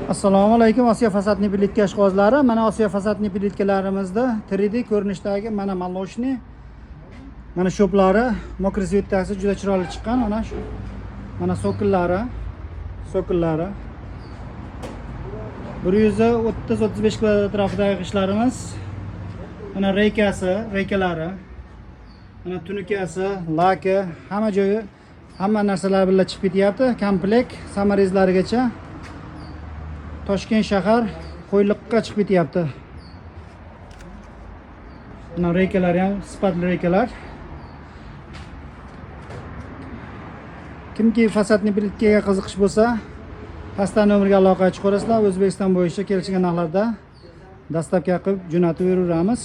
Assalomu alaykum, Osiyo fasadniy plitka ishqibozlari. Mana Osiyo fasadniy plitkalarimizda 3D ko'rinishdagi mana молочный, mana shoplari, мокрый svetasi juda chiroyli chiqqan. Mana shu, mana sokillari, sokillari. 130-35 kvadrat atrofidagi g'ishtlarimiz. Mana reykasi, reykalari. Mana tunukasi, laki, hamma joyi, hamma narsalar bilan chiqib ketyapti. Komplekt samarezlarigacha Toshkent shahar Qo'yliqqa chiqib ketyapti. Mana reykalari ham sifatli reykalar. Kimki fasadniy plitkaga qiziqish bo'lsa, pastda nomerga aloqaga chiqarasizlar. O'zbekiston bo'yicha kelishgan narxlarda dastavka qilib jo'natib beraveramiz.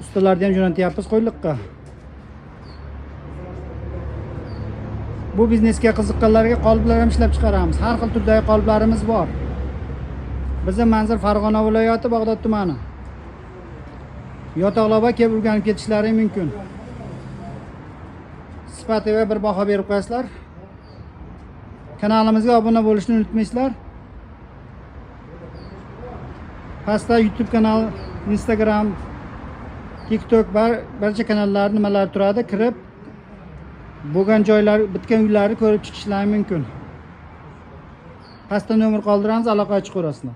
Ustalarni ham jo'natyapmiz Qo'yliqqa. Bu biznesga qiziqqanlarga qoliplar ham ishlab chiqaramiz. Har xil turdagi qoliplarimiz bor. Bizning manzil Farg'ona viloyati, Bag'dod tumani. Yotoqlova kelib o'rganib ketishlari mumkin. Sifatiga bir baho berib qo'yasizlar. Kanalimizga obuna bo'lishni unutmaysizlar. Pastda YouTube kanal, Instagram, TikTok barcha kanallar nimalar turadi, kirib bo'lgan joylar, bitgan uylarni ko'rib chiqishlari mumkin. Pastda nomer qoldiramiz, aloqaga chiqaverasizlar.